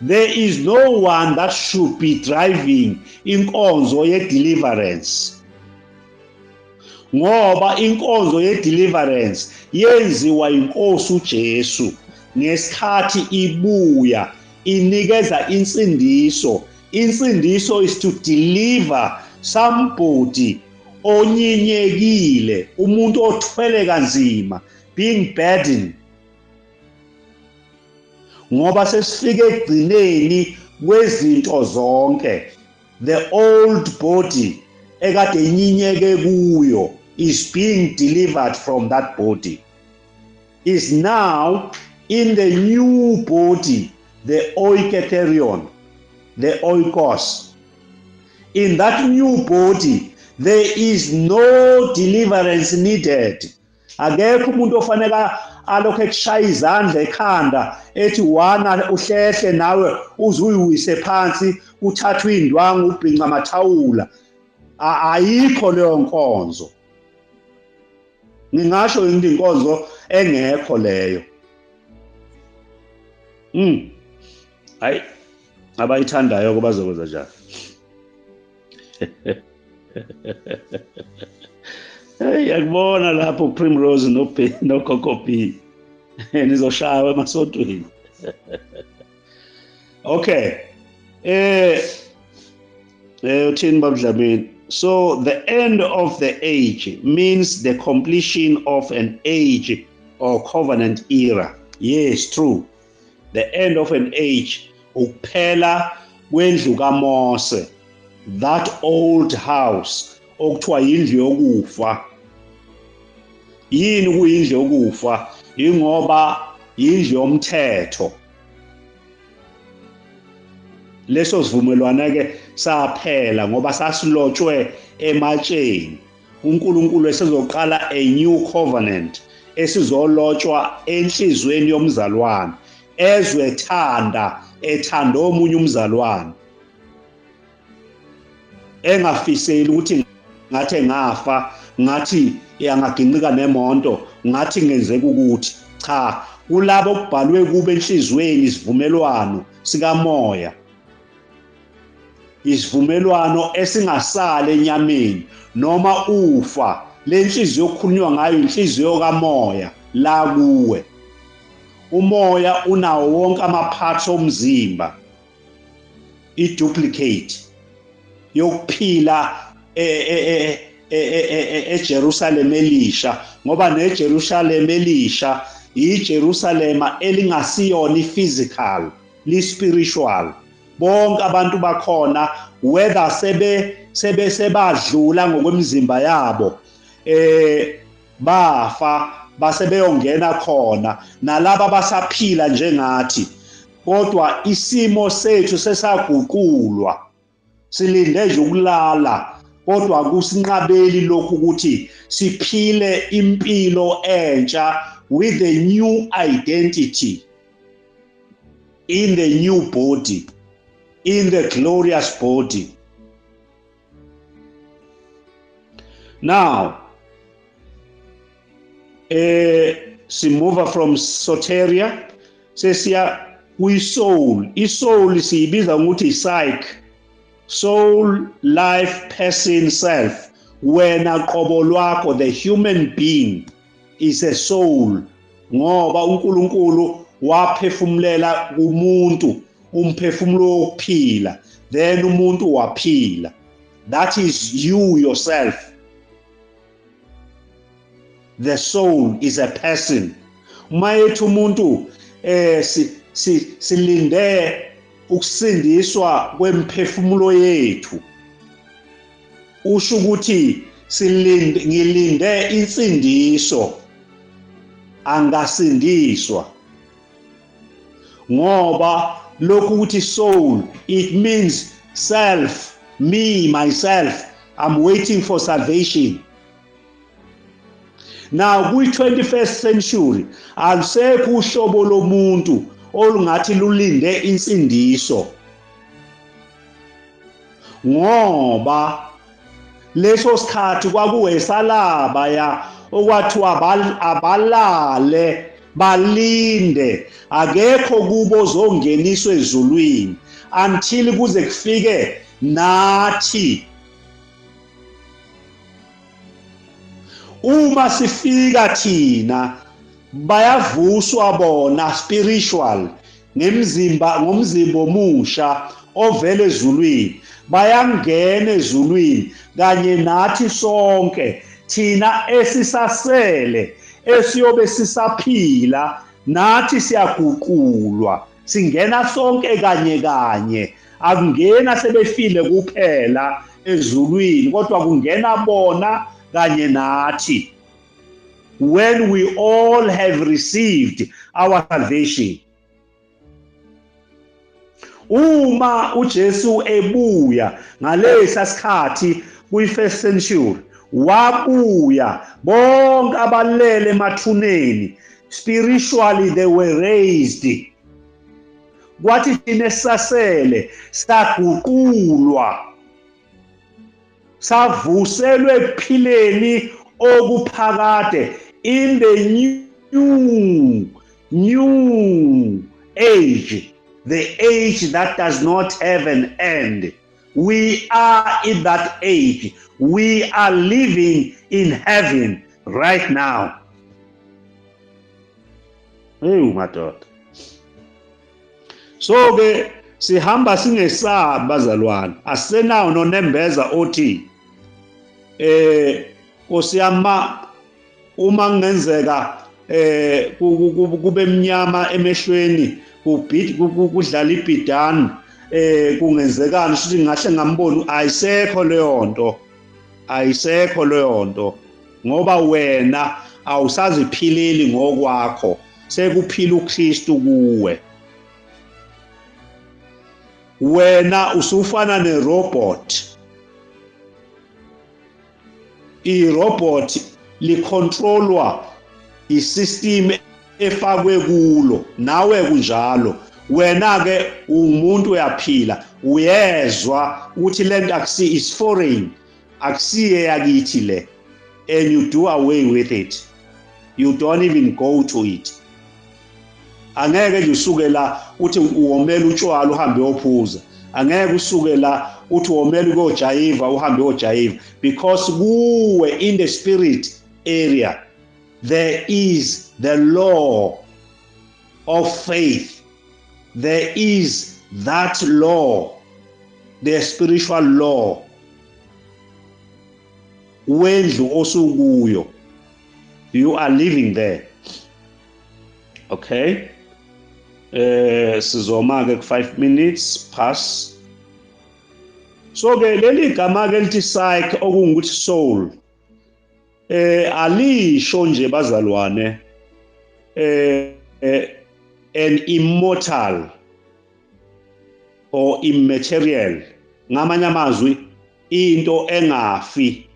There is no one that should be driving inkonzo ye-deliverance, ngoba inkonzo ye-deliverance yenziwa inkosi uJesu ngesikhathi ibuya inikeza insindiso. Insindiso is to deliver somebody onyinyekile, umuntu othwele kanzima, being burdened, ngoba sesifike ekugcineni kwezinto zonke. The old body ekade inyinyeke kuyo is being delivered from that body, is now in the new body, the oiketerion, the oikos. In that new body there is no deliverance needed. Akekho umuntu ofanele alokhu ekushaya izandla ekhanda ethi wana uhlehle nawe uze uyiwise phansi, uthathwe indwangu ubhinca amathawula. Ayikho leyo nkonzo. Ngingasho yini inkonzo engekho leyo? Hayi, abayithandayo ke bazokwenza njani? Hey, yakubona lapho Primrose no no Coco B. Nizoshaywa emasontweni. Okay. Uthini babudlamini? So the end of the age means the completion of an age or covenant era. Yes, true. The end of an age, ukuphela kwendlu kaMose, that old house okuthiwa yindlu yokufa. Yini kuyindlu yokufa? Ingoba yindlu yomthetho. Leso sivumelwano ke saphela ngoba sasilotshwe ematsheni. uNkulunkulu esezoqala a new covenant esizolotshwa enhlizweni yomzalwane, ezwe thanda ethanda omunye umzalwane, engafiseli ukuthi ngathi ngafa, ngathi yangaginqika nemonto, ngathi ngenzeka ukuthi cha. Kulabo okubhalwe kube enhlizweni isivumelwano sikamoya, isivumelwano esingasali enyameni noma ufa. Lenhliziyo okukhulunywa ngayo inhliziyo kamoya la kuwe. Umoya unawo wonke ama-parts omzimba, i-duplicate yokuphila eJerusalem elisha, ngoba neJerusalem elisha iJerusalem elingasiyona i-physical, li-spiritual. Bonke abantu bakhona, whether sebe sebadlula ngokwemizimba yabo, bafa base beyongena khona, nalaba basaphila njengathi, kodwa isimo sethu sesaguqulwa. Silinde nje ukulala, kodwa kusinqabeli lokhu ukuthi siphile impilo entsha with a new identity in the new body, in the glorious body. Now, simuva from soteria sesiya kwi-soul. I-soul siyibiza ngokuthi psyche, soul, life, person, self. Wena qobo lwakho, the human being is a soul, ngoba uNkulunkulu waphefumulela umuntu umphefumulo wokuphila, then umuntu waphila. That is you yourself. The soul is a person. Uma ethi umuntu silinde ukusindiswa kwemphefumulo yethu, usho ukuthi ngilinde insindiso, angasindiswa. Ngoba lokhu ukuthi soul, it means self, me, myself, I'm waiting for salvation. Now kwi-21st century alusekho uhlobo lomuntu olungathi lulinde insindiso, ngoba leso sikhathi kwakuwesalaba ya okwathiwa abalale balinde, akekho kubo zongeniswa ezulwini until kuze kufike nathi. Uma sifika thina bayavuswa bona spiritual ngemzimba, ngomzimba omusha ovela ezulwini, bayangena ezulwini kanye nathi sonke thina esisasele esiyobe sisaphila, nathi siyaguqulwa, singena sonke kanye kanye. Akungena sebefile kuphela ezulwini, kodwa kungena bona kanye nathi. When we all have received our salvation. Uma uJesu ebuya ngalesa sikhathi kwi-first century, wabuya bonke abalele emathuneni, spiritually they were raised. Kwathi thina esasele saguqulwa, savuselwe ekuphileni okuphakade in the new age, the age that does not have an end. We are in that age. We are living in heaven right now. Hey madoda. So ke sihamba singesabi bazalwane, asisenawo nonembeza othi Nkosi yami, uma kungenzeka kube mnyama emehlweni, kudlala ibhidani, kungenzekani futhi ngahle ngambona, ayisekho leyo nto, ayisekho leyo nto, ngoba wena awusaziphileli ngokwakho, sekuphila uKristu kuwe. Wena usufana nerobot. Irobot licontrolwa isystem efakwe kulo, nawe kunjalo. Wena ke umuntu uyaphila, uyezwa ukuthi lento akusi is foreign, akusiye yakithi le, and you do away with it. You don't even go to it. Angeke nje usuke la uthi uwomela utshwala uhambe uyophuza, angeke usuke la uthi uwomela ukuyojayiva uhambe uyojayiva, because kuwe in the spirit area there is the law of faith, there is that law, the spiritual law wendlu osukuyo, you are living there. Okay, sizoma ke ku 5 minutes pass. So ke leli gama ke lithi psyche, okungukuthi soul, alisho nje bazalwane an immortal or immaterial, ngamanye amazwi into engafi.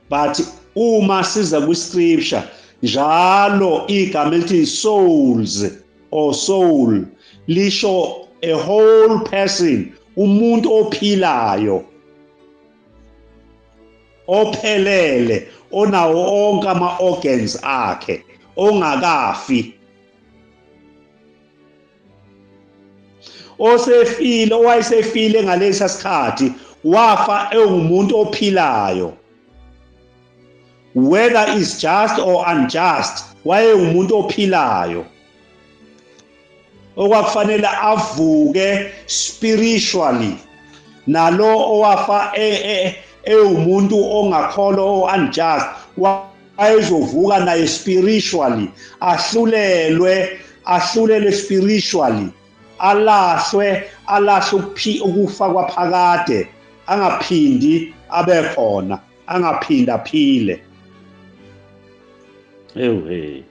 But uma siza kwi-scripture njalo igama elithi souls or soul lisho a whole person, umuntu ophilayo, ophelele, onawo onke ama-organs akhe, ongakafi, osefile, owayesefile ngalesa sikhathi, wafa engumuntu ophilayo, whether is just or unjust, wayengumuntu ophilayo okwakufanele avuke spiritually. Nalo owafa ewumuntu ongakholwa o unjust wayezovuka naye spiritually, ahlulelwe, ahlulelwe spiritually, alahlwe, alahlwe ukufa kwaphakade, angaphindi abe khona, angaphindi aphile. Ewe,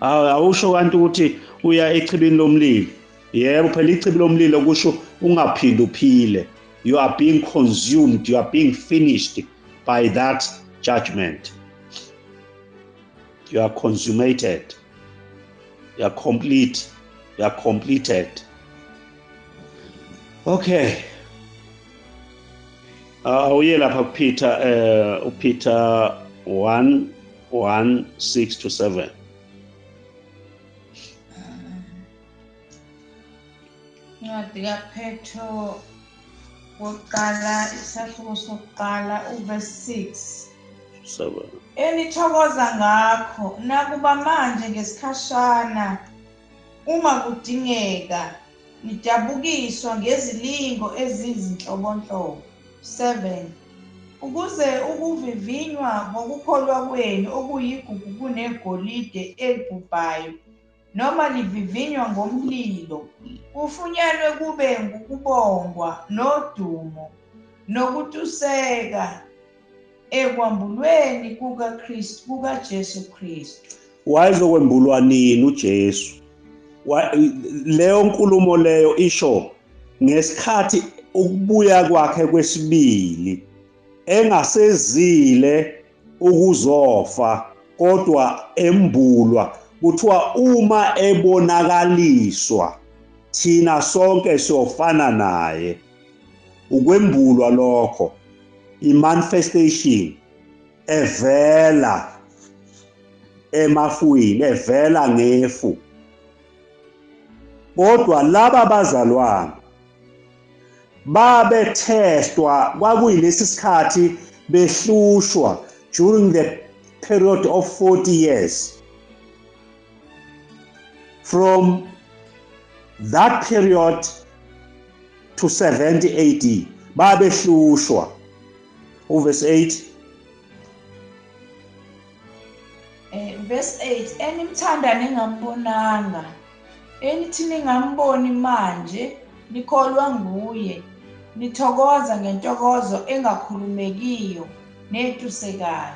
awusho kanti ukuthi uya echibini lomlilo. Yebo, phela ichibi lomlilo kusho ungaphindi uphile. You are being consumed, you are being finished by that judgment. You are consummated, you are complete, you are completed. Okay, awuye lapha kuPeter, uPeter 1 1 6 to 7. Incwadi kaPetro wokuqala, isahluko sokuqala, uverse 6. 7. Enithokoza ngakho nakuba manje ngesikhashana uma kudingeka nidabukiswa ngezilingo ezizinhlobonhlobo. 7. Ukuze ukuvivinywa ngokukholwa kwenu okuyigugu kunegolide elibhubhayo noma livivinywa ngomlilo kufunyanwe kube ngukubongwa nodumo nokutuseka ekwambulweni kukaKristu, kukaJesu Kristu. Wayezokwembulwa nini uJesu? Leyo nkulumo leyo isho ngesikhathi ukubuya kwakhe kwesibili, engasezile ukuzofa kodwa embulwa. Kuthiwa uma ebonakaliswa thina sonke siyofana naye. Ukwembulwa lokho, i-manifestation evela emafwini, evela ngefu. Kodwa laba bazalwane babethestwa, kwakuyilesi sikhathi behlushwa during the period of 40 years. From that period to 70 AD babehlushwa. Uverse 8. Verse 8, enimthanda ningambonanga, enithi ningamboni manje nikholwa nguye, nithokoza ngentokozo engakhulumekiyo netusekayo.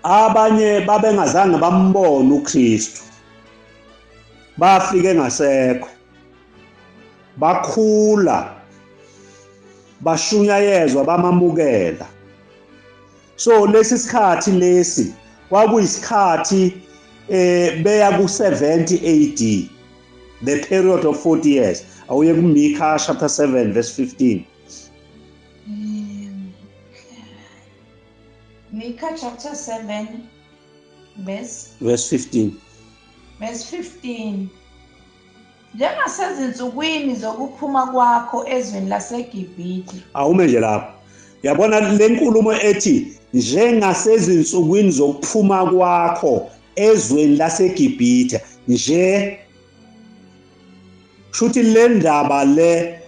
Abanye babengazange bambone uKristu. Bafike ngasekho, bakhula, bashunyayezwa, bamamukela. So lesi sikhathi lesi kwakuyisikhathi beya ku-70 AD, the period of 40 years. Awuye kuMika chapter 7 verse 15. Mika chapter 7 verse 15. Verse 15. Njengasezinsukwini zokuphuma kwakho ezweni laseGibhithe. Awume nje lapho. Yabona le nkulumo ethi njengasezinsukwini zokuphuma kwakho ezweni laseGibhithe nje, shuthi le ndaba le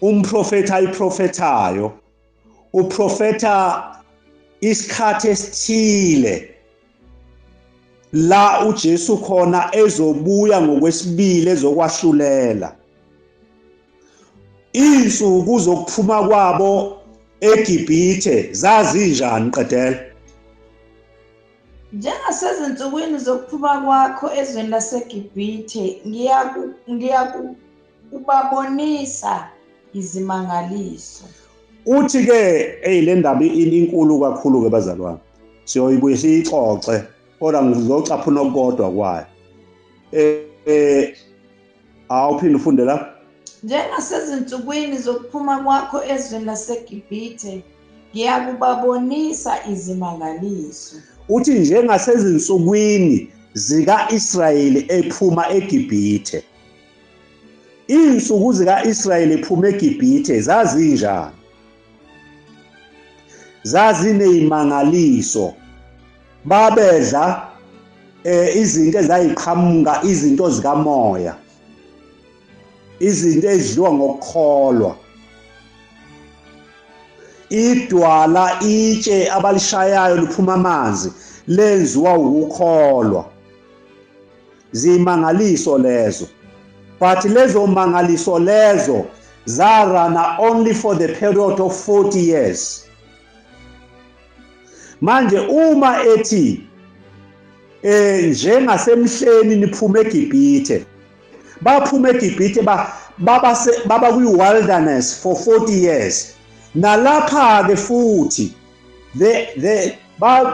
umprofetha ayiprofethayo, uprofetha isikhathi esithile la uJesu khona ezobuya ngokwesibili ezokwahlulela. Insuku zokuphuma kwabo eGibhithe zazinjani? Qedela. Njengasezinsukwini zokuphuma kwakho ezweni laseGibhithe, ngiyakubabonisa izimangaliso. Uthi ke hey, le ndaba inkulu kakhulu ke bazalwane, siyoyibuye siyixoxe, kodwa ngizocaphuna okukodwa kwayo. Awuphinde ufunde la. Njengasezinsukwini zokuphuma kwakho ezweni laseGibhithe, ngiyakubabonisa izimangaliso. Uthi njengasezinsukwini zika-Israyeli ephuma eGibhithe. Insuku zika-Israyeli ephuma eGibhithe zazinjani? Zazineyimangaliso. Babedla izinto ezayiqhamuka, izinto zikamoya, izinto ezidliwa ngokukholwa. Idwala, itshe abalishayayo liphuma amanzi, lenziwa ukukholwa. Zimangaliso lezo, but lezo mangaliso lezo zarana only for the period of 40 years. Manje uma ethi njengasemhleni niphume eGibhithe, baphuma eGibhithe baba kwi-wilderness for 40 years. Nalapha-ke futhi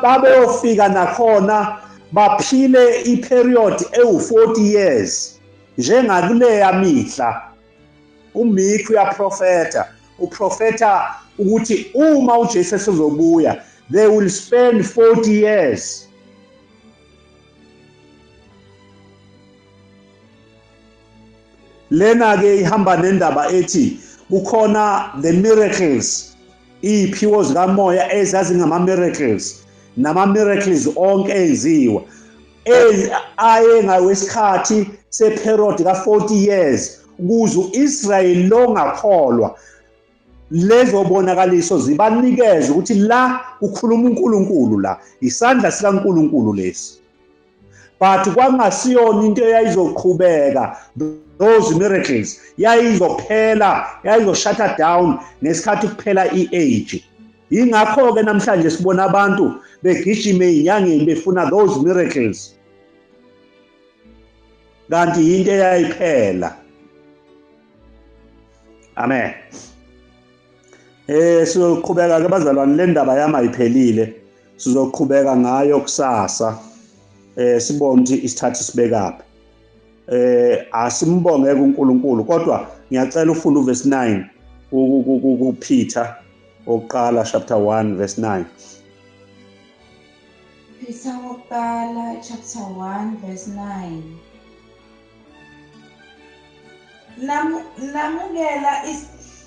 babeyofika nakhona baphile i-period ewu-40 years njengakuleya mihla. uMikha uyaprofetha, uprofetha ukuthi uma uJesu esezobuya they will spend 40 years. Lena ke ihamba nendaba ethi kukhona the miracles, iy'phiwo zikamoya ezazingama miracles, nama miracles onke enziwa aye ngawesikhathi seperiod ka-40 years ukuze u-Israyeli longakholwa lezo bonakaliso zibanikeze ukuthi la kukhuluma uNkulunkulu, la isandla sikaNkulunkulu lesi. But kwangasiyona into eyayizoqhubeka, those miracles yayizophela, yayizoshut down ngesikhathi kuphela i-age. Yingakho-ke namhlanje sibona abantu begijima ey'nyangeni befuna those miracles, kanti yinto eyayiphela. Amen. Sizoqhubeka ke bazalwane, le ndaba yami ayiphelile, sizoqhubeka ngayo kusasa. Sibone ukuthi isithatha sibekaphi. Asimbonge kuNkulunkulu, kodwa ngiyacela ufunde uverse 9 kuPeter oqala chapter 1 verse 9. Peter wokuqala chapter 1 verse 9.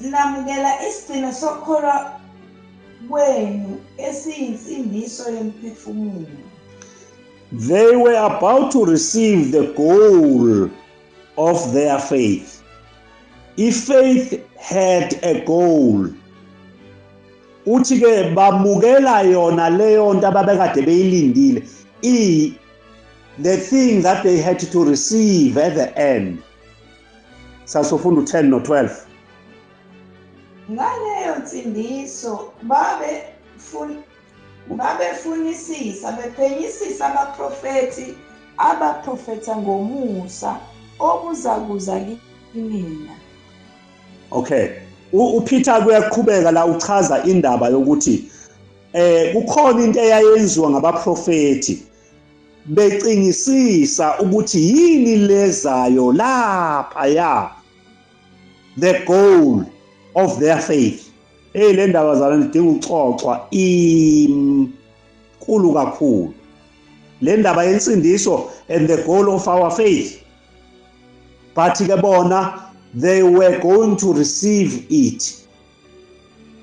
Namukela isigcino sokukholwa kwenu esiyinsindiso yomphefumulo. They were about to receive the goal of their faith. If faith had a goal, uthi ke bamukela yona leyo nto ababekade beyilindile, the thing that they had to receive at the end. Sasofunda u10 no12. Ngaleyo nsindiso babefunisisa, bephenyisisa abaprofethi Abaprofetha ngomusa obuzakuza kinina. Okay, uPeter kuyaqhubeka la uchaza indaba yokuthi kukhona into eyayenziwa ngabaprofeti becingisisa ukuthi yini lezayo lapha ya the goal of their faith. Hey, le ndaba zalana idinga ukuxoxwa, inkulu kakhulu le ndaba yensindiso and the goal of our faith. But ke bona they were going to receive it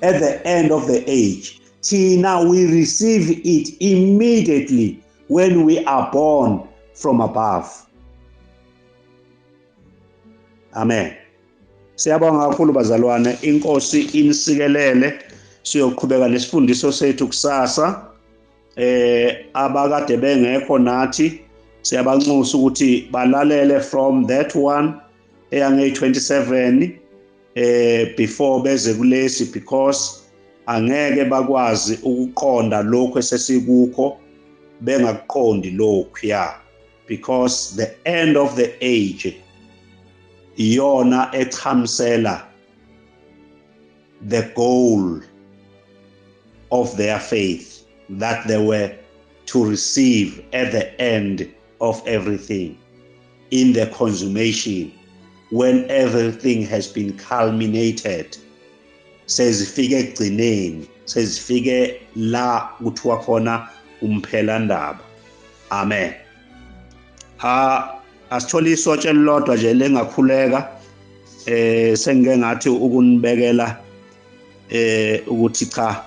at the end of the age. Thina we receive it immediately when we are born from above. Amen. Siyabonga kakhulu bazalwane, inkosi inisikelele. Siyoqhubeka nesifundiso sethu kusasa. Abakade bengekho nathi siyabanxusa ukuthi balalele from that one eyange 27 before beze kulesi, because angeke bakwazi ukuqonda lokho esesikukho bengakuqondi lokhu ya, because the end of the age iyona echamsela the goal of their faith that they were to receive at the end of everything, in the consummation, when everything has been culminated. Sezifike ekugcineni, sezifike la kuthiwa khona umphelandaba. Amen. Ha, asithole isotshe elilodwa nje lengakhuleka. Sengike ngathi ukunibekela ukuthi cha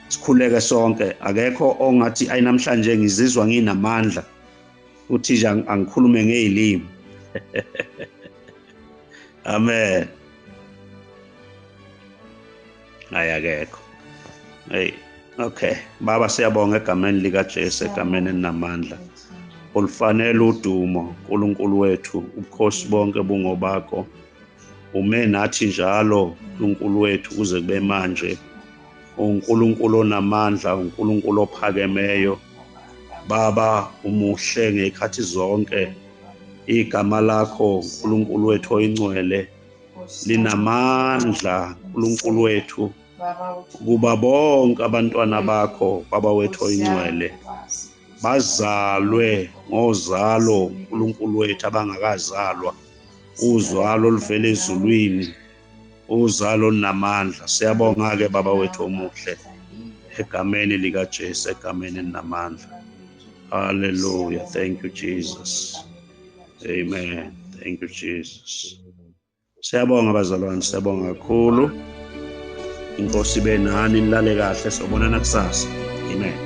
sikhuleke sonke. Akekho ongathi ayi namhlanje ngizizwa nginamandla uthi nje angikhulume ngezilimi. Amen. Ayakekho. Hey, okay. Baba, siyabonga egameni lika Jesu, egameni elinamandla. Olufanele udumo, uNkulunkulu wethu, ubukhosi bonke bungobakho. Ume nathi njalo, uNkulunkulu wethu, kuze kube manje. uNkulunkulu onamandla, uNkulunkulu ophakemeyo. Baba, umuhle ngekhathi zonke. Igama lakho, uNkulunkulu wethu oyingcwele, linamandla, uNkulunkulu wethu, kuba bonke abantwana bakho, Baba wethu oyingcwele, bazalwe ngozalo, uNkulunkulu wethu, abangakazalwa, uzalo oluvela ezulwini, uzalo olunamandla. Siyabonga ke Baba wethu omuhle, egameni lika Jesu, egameni elinamandla. Hallelujah. Thank you, Jesus. Amen. Thank you, Jesus. Siyabonga bazalwane, siyabonga kakhulu. Inkosi ibe nani, nilale kahle, sobonana kusasa. Amen.